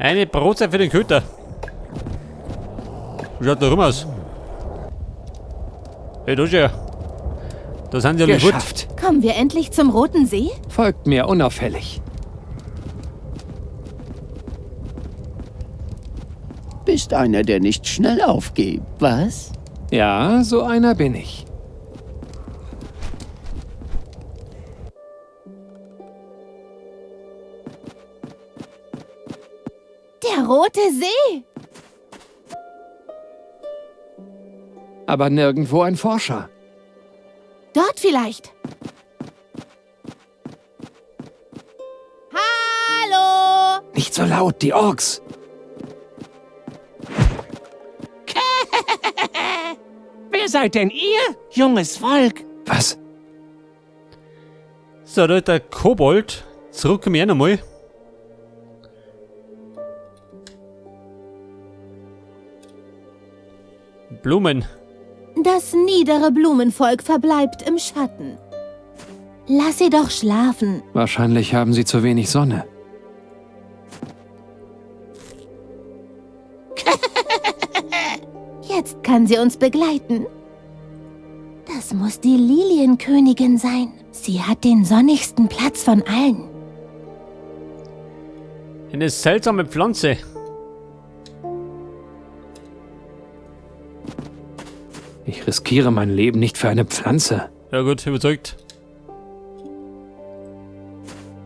Eine Brotzeit für den Köter. Wie schaut da rum aus? Hey, da schau. Da sind sie alle gut. Geschafft. Kommen wir endlich zum Roten See? Folgt mir unauffällig. Bist einer, der nicht schnell aufgibt, was? Ja, so einer bin ich. Der Rote See! Aber nirgendwo ein Forscher. Dort vielleicht. Hallo! Nicht so laut, die Orks. Wer seid denn ihr, junges Volk? Was? So, da ist der Kobold. Zurück komme ich auch nochmal. Blumen. Das niedere Blumenvolk verbleibt im Schatten. Lass sie doch schlafen. Wahrscheinlich haben sie zu wenig Sonne. Jetzt kann sie uns begleiten. Das muss die Lilienkönigin sein. Sie hat den sonnigsten Platz von allen. Eine seltsame Pflanze. Ich riskiere mein Leben nicht für eine Pflanze. Ja gut, überzeugt.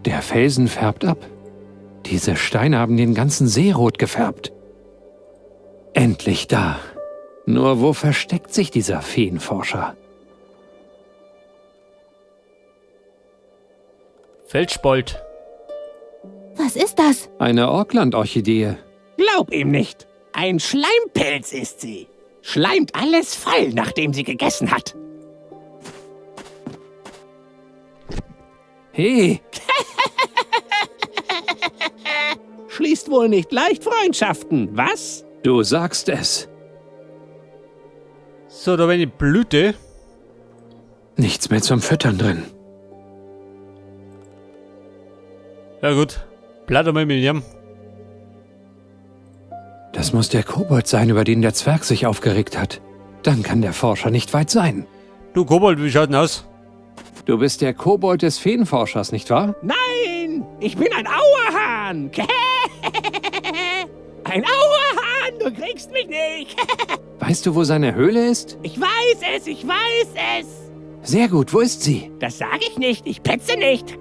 Der Felsen färbt ab. Diese Steine haben den ganzen See rot gefärbt. Endlich da. Nur wo versteckt sich dieser Feenforscher? Felsspalt. Was ist das? Eine Orkland-Orchidee. Glaub ihm nicht. Ein Schleimpilz ist sie. Schleimt alles voll, nachdem sie gegessen hat. Hey, Schließt wohl nicht leicht Freundschaften, was? du sagst es. So, da wäre eine Blüte. Nichts mehr zum Füttern drin. Ja gut. Bleib mal mit ihm. Das muss der Kobold sein, über den der Zwerg sich aufgeregt hat. Dann kann der Forscher nicht weit sein. Du Kobold, wie schaut denn aus? Du bist der Kobold des Feenforschers, nicht wahr? Nein, ich bin ein Auerhahn. Ein Auerhahn, du kriegst mich nicht. Weißt du, wo seine Höhle ist? Ich weiß es, ich weiß es. Sehr gut, wo ist sie? Das sage ich nicht, ich petze nicht.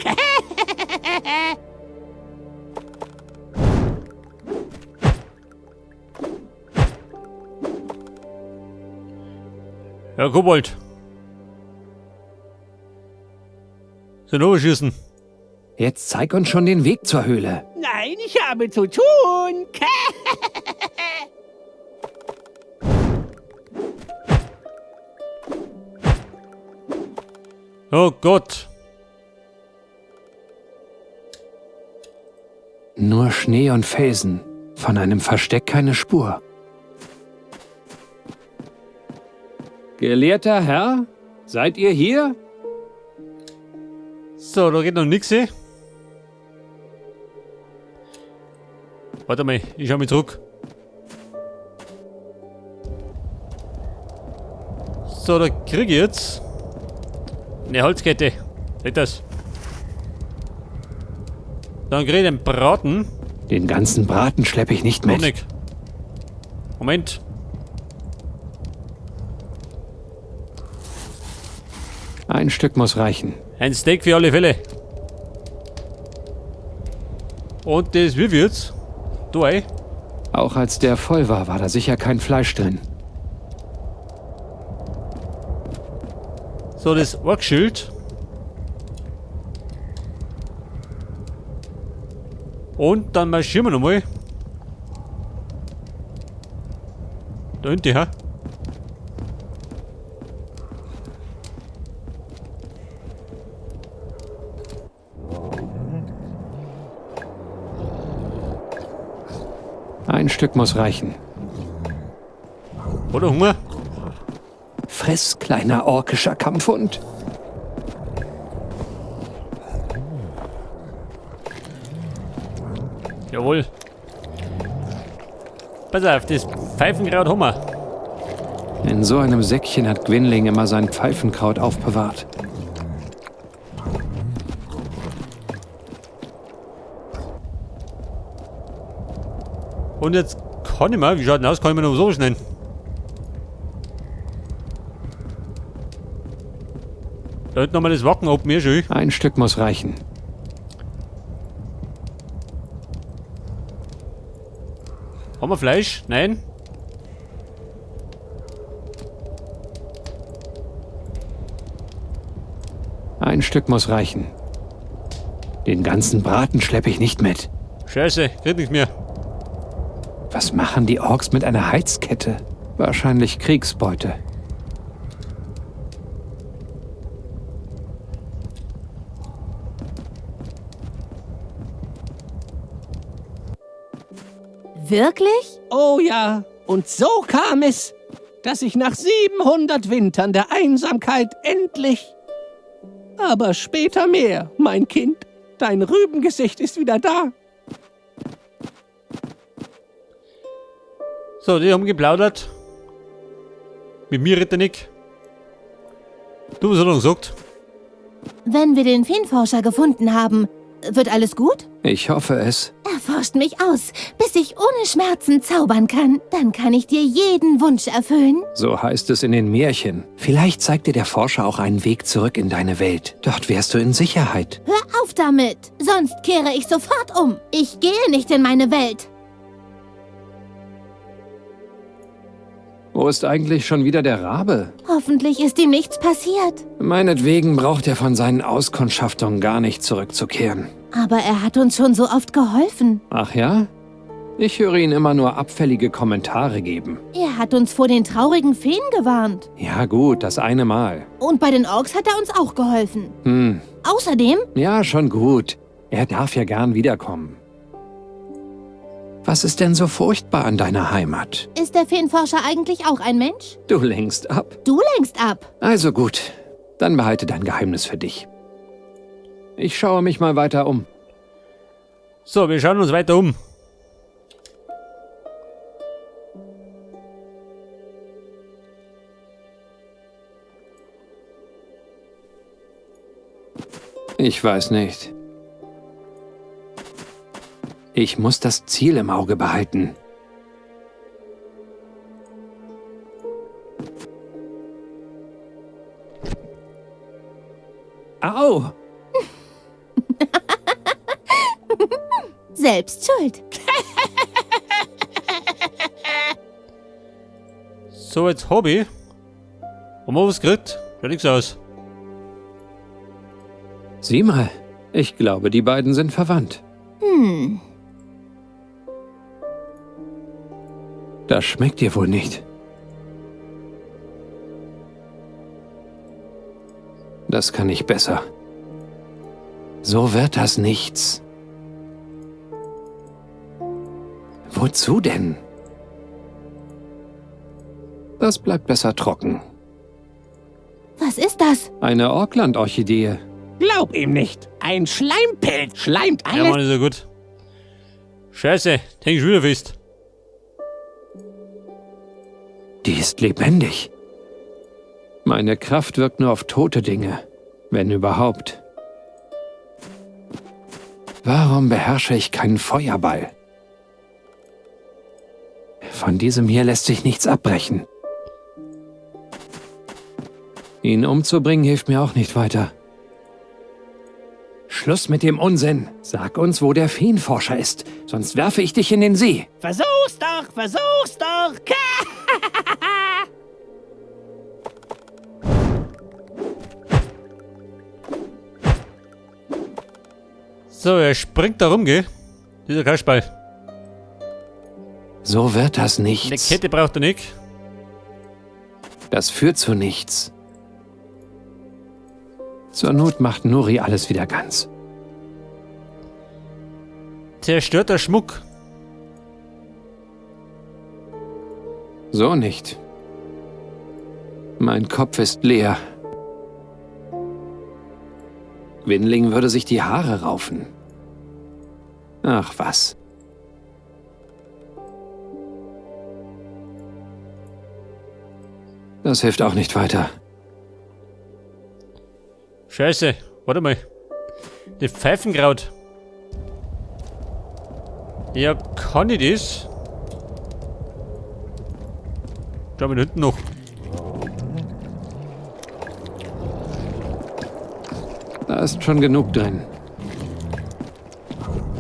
Ja, Kobold. So, noch schießen. Jetzt zeig uns schon den Weg zur Höhle. Nein, ich habe zu tun. Oh Gott. Nur Schnee und Felsen. Von einem Versteck keine Spur. Gelehrter Herr, seid ihr hier? So, da geht noch nix. Eh? Warte mal, ich schau mich zurück. So, da krieg ich jetzt eine Holzkette. Seht das? Dann krieg ich den Braten. Den ganzen Braten schleppe ich nicht mit. Honig. Moment. Ein Stück muss reichen. Ein Steak für alle Fälle. Und das wie wird's? Du ey. Auch als der voll war, war da sicher kein Fleisch drin. So, das Orkschild. Und dann marschieren wir nochmal. Da hinten, ha? Ein Stück muss reichen. Oder Hunger? Friss, kleiner orkischer Kampfhund. Jawohl. Pass auf, das Pfeifenkraut haben wir. In so einem Säckchen hat Gwynling immer sein Pfeifenkraut aufbewahrt. Und jetzt kann ich mal, wie schaut denn aus, kann ich mir noch so schnell. Da hinten nochmal das Wacken ab mir schön. Ein Stück muss reichen. Haben wir Fleisch? Nein. Ein Stück muss reichen. Den ganzen Braten schleppe ich nicht mit. Scheiße, krieg nichts mehr. Was machen die Orks mit einer Heizkette? Wahrscheinlich Kriegsbeute. Wirklich? Oh ja, und so kam es, dass ich nach 700 Wintern der Einsamkeit endlich... Aber später mehr, mein Kind. Dein Rübengesicht ist wieder da. So, die haben geplaudert. Mit mir redet er nicht. Du, was hat er gesagt? Wenn wir den Feenforscher gefunden haben, wird alles gut? Ich hoffe es. Er forscht mich aus, bis ich ohne Schmerzen zaubern kann. Dann kann ich dir jeden Wunsch erfüllen. So heißt es in den Märchen. Vielleicht zeigt dir der Forscher auch einen Weg zurück in deine Welt. Dort wärst du in Sicherheit. Hör auf damit, sonst kehre ich sofort um. Ich gehe nicht in meine Welt. Wo ist eigentlich schon wieder der Rabe? Hoffentlich ist ihm nichts passiert. Meinetwegen braucht er von seinen Auskundschaftungen gar nicht zurückzukehren. Aber er hat uns schon so oft geholfen. Ach ja? Ich höre ihn immer nur abfällige Kommentare geben. Er hat uns vor den traurigen Feen gewarnt. Ja gut, das eine Mal. Und bei den Orks hat er uns auch geholfen. Außerdem? Ja, schon gut. Er darf ja gern wiederkommen. Was ist denn so furchtbar an deiner Heimat? Ist der Feenforscher eigentlich auch ein Mensch? Du lenkst ab. Du lenkst ab. Also gut, dann behalte dein Geheimnis für dich. Ich schaue mich mal weiter um. So, wir schauen uns weiter um. Ich weiß nicht. Ich muss das Ziel im Auge behalten. Au! Selbst schuld. So, jetzt Hobby. Haben wir was gekriegt? Schaut nichts aus. Sieh mal, ich glaube, die beiden sind verwandt. Das schmeckt dir wohl nicht. Das kann ich besser. So wird das nichts. Wozu denn? Das bleibt besser trocken. Was ist das? Eine Orkland-Orchidee. Glaub ihm nicht. Ein Schleimpilz schleimt alles. Ja, Mann, ist ja gut. Scheiße, häng ich wieder fest. Die ist lebendig. Meine Kraft wirkt nur auf tote Dinge, wenn überhaupt. Warum beherrsche ich keinen Feuerball? Von diesem hier lässt sich nichts abbrechen. Ihn umzubringen hilft mir auch nicht weiter. Schluss mit dem Unsinn. Sag uns, wo der Feenforscher ist, sonst werfe ich dich in den See. Versuch's doch, versuch's doch. So, er springt da rum, gell? Dieser Kasperl. So wird das nichts. Eine Kette braucht er nicht. Das führt zu nichts. Zur Not macht Nuri alles wieder ganz. Zerstörter Schmuck. So nicht. Mein Kopf ist leer. Gwynling würde sich die Haare raufen. Ach was. Das hilft auch nicht weiter. Scheiße, warte mal. Das Pfeifenkraut. Ja, kann ich das? Schau mal hinten noch. Da ist schon genug drin.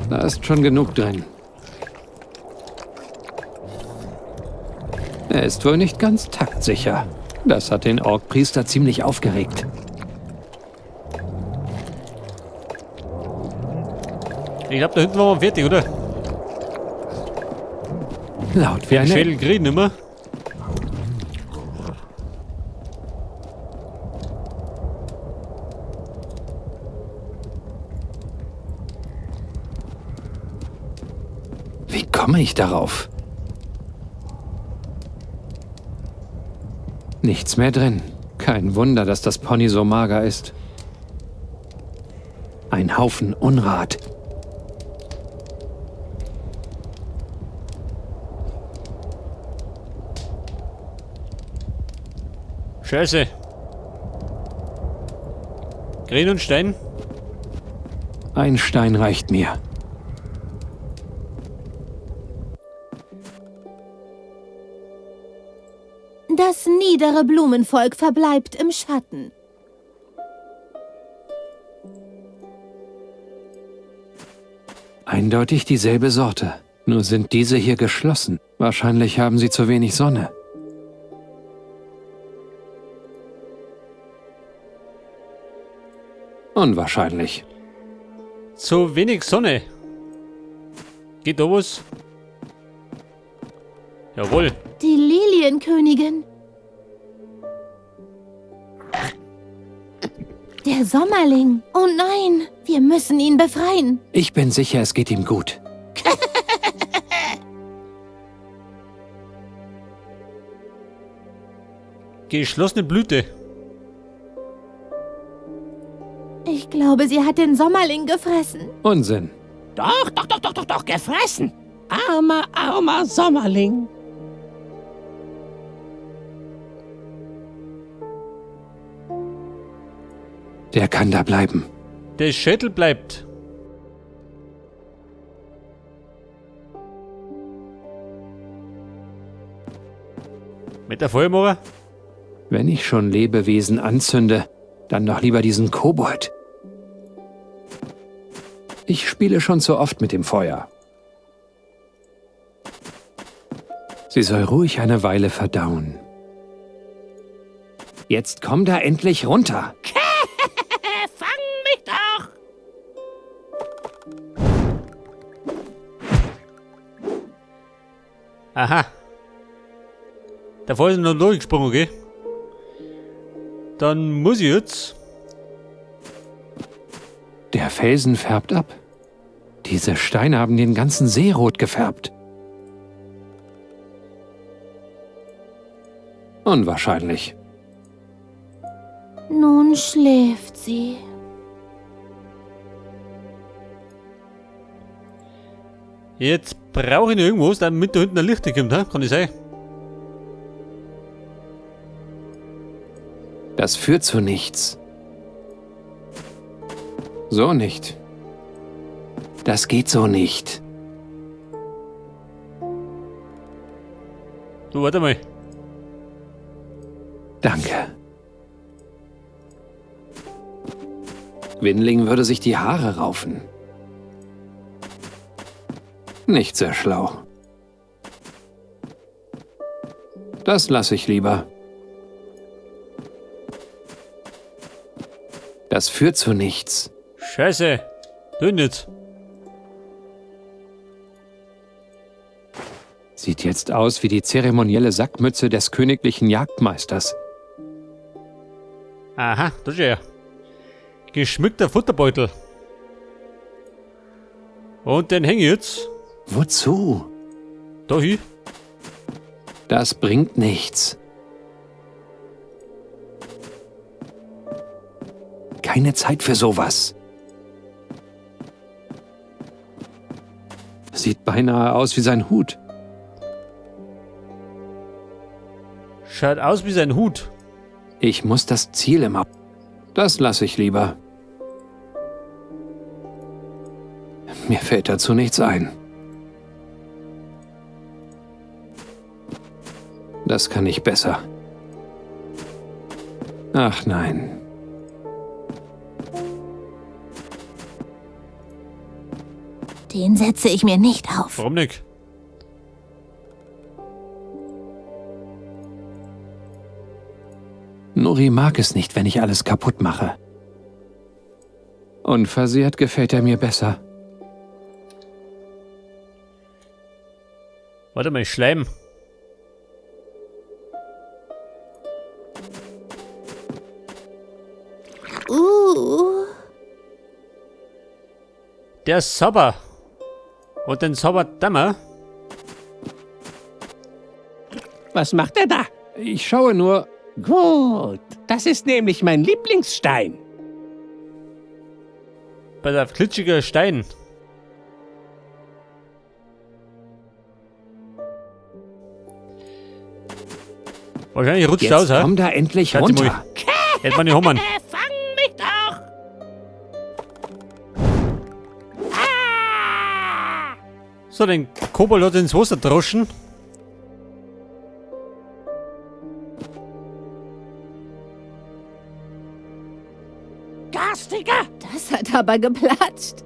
Da ist schon genug drin. Er ist wohl nicht ganz taktsicher. Das hat den Orkpriester ziemlich aufgeregt. Ich glaub, da hinten waren wir fertig, oder? Laut wie eine Schädel krieg ich nicht mehr. Wie komme ich darauf? Nichts mehr drin. Kein Wunder, dass das Pony so mager ist. Ein Haufen Unrat. Scheiße. Grün und Stein? Ein Stein reicht mir. Das niedere Blumenvolk verbleibt im Schatten. Eindeutig dieselbe Sorte. Nur sind diese hier geschlossen. Wahrscheinlich haben sie zu wenig Sonne. Unwahrscheinlich. Zu wenig Sonne. Geht da was? Jawohl. Die Lilienkönigin. Der Sommerling. Oh nein, wir müssen ihn befreien. Ich bin sicher, es geht ihm gut. Geschlossene Blüte. Ich glaube, sie hat den Sommerling gefressen. Unsinn. Doch, doch, doch, doch, doch, doch, gefressen. Armer, armer Sommerling. Der kann da bleiben. Der Schädel bleibt. Mit der Feuermauer? Wenn ich schon Lebewesen anzünde, dann doch lieber diesen Kobold. Ich spiele schon zu oft mit dem Feuer. Sie soll ruhig eine Weile verdauen. Jetzt komm da endlich runter. Fang mich doch! Aha. Der Feuer ist noch durchgesprungen, okay? Dann muss ich jetzt. Der Felsen färbt ab. Diese Steine haben den ganzen See rot gefärbt. Unwahrscheinlich. Nun schläft sie. Jetzt brauche ich noch irgendwas, damit da hinten ein Licht kommt, he? Kann ich sein? Das führt zu nichts. So nicht. Das geht so nicht. Du, warte mal. Danke. Winling würde sich die Haare raufen. Nicht sehr schlau. Das lasse ich lieber. Das führt zu nichts. Scheiße. Dünn jetzt. Sieht jetzt aus wie die zeremonielle Sackmütze des königlichen Jagdmeisters. Aha, das ist ja. Geschmückter Futterbeutel. Und den hänge ich jetzt. Wozu? Da hin. Das bringt nichts. Keine Zeit für sowas. Sieht beinahe aus wie sein Hut. Schaut aus wie sein Hut. Ich muss das Ziel im Auge. Das lasse ich lieber. Mir fällt dazu nichts ein. Das kann ich besser. Ach nein. Den setze ich mir nicht auf. Warum nicht? Nuri mag es nicht, wenn ich alles kaputt mache. Unversehrt gefällt er mir besser. Warte mal, Schleim. Der ist sauber. Und den Zauber-Dammer? Was macht er da? Ich schaue nur. Gut, das ist nämlich mein Lieblingsstein. Bei der klitschiger Stein. Wahrscheinlich rutscht Jetzt aus, hä? komm da endlich Schätze runter. mal. Hätte man nicht hummern. Fang mich doch! Ah! So, den Kobold hat ins Wasser droschen. Garstiger! Das hat aber geplatscht.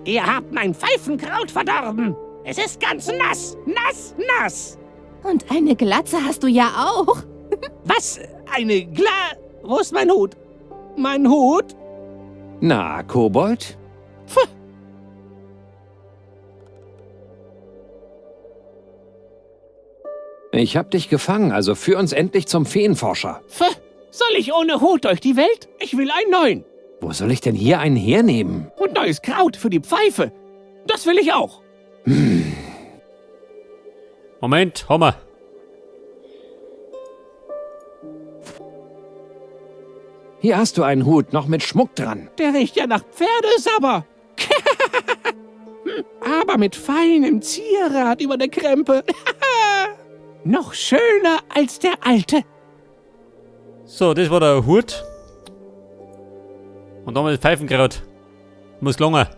Ihr habt mein Pfeifenkraut verdorben! Es ist ganz nass! Nass, nass! Und eine Glatze hast du ja auch. Was? Eine Gla... Wo ist mein Hut? Mein Hut? Na, Kobold? Pff. Ich hab dich gefangen, also führ uns endlich zum Feenforscher. Pff. Soll ich ohne Hut durch die Welt? Ich will einen neuen. Wo soll ich denn hier einen hernehmen? Und neues Kraut für die Pfeife. Das will ich auch. Moment, Hammer. Hier hast du einen Hut, noch mit Schmuck dran. Der riecht ja nach Pferdesabber. Aber mit feinem Zierrad über der Krempe. Noch schöner als der alte. So, das war der Hut. Und dann das Pfeifenkraut. Muss lange.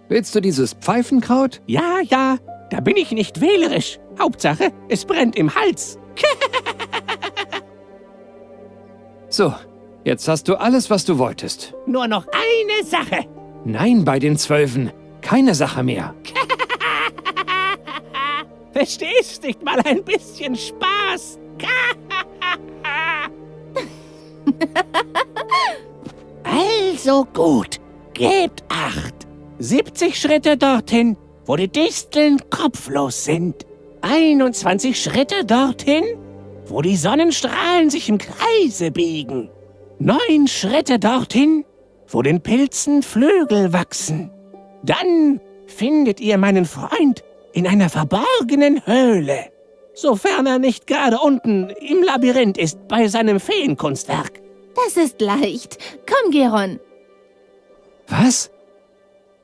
Willst du dieses Pfeifenkraut? Ja, ja, da bin ich nicht wählerisch. Hauptsache, es brennt im Hals. So, jetzt hast du alles, was du wolltest. Nur noch eine Sache. Nein, bei den Zwölfen. Keine Sache mehr. Verstehst nicht mal ein bisschen Spaß? Also gut, gebt acht. 70 Schritte dorthin, wo die Disteln kopflos sind. 21 Schritte dorthin, wo die Sonnenstrahlen sich im Kreise biegen. 9 Schritte dorthin, wo den Pilzen Flügel wachsen. Dann findet ihr meinen Freund in einer verborgenen Höhle. Sofern er nicht gerade unten im Labyrinth ist bei seinem Feenkunstwerk. Das ist leicht. Komm, Geron. Was?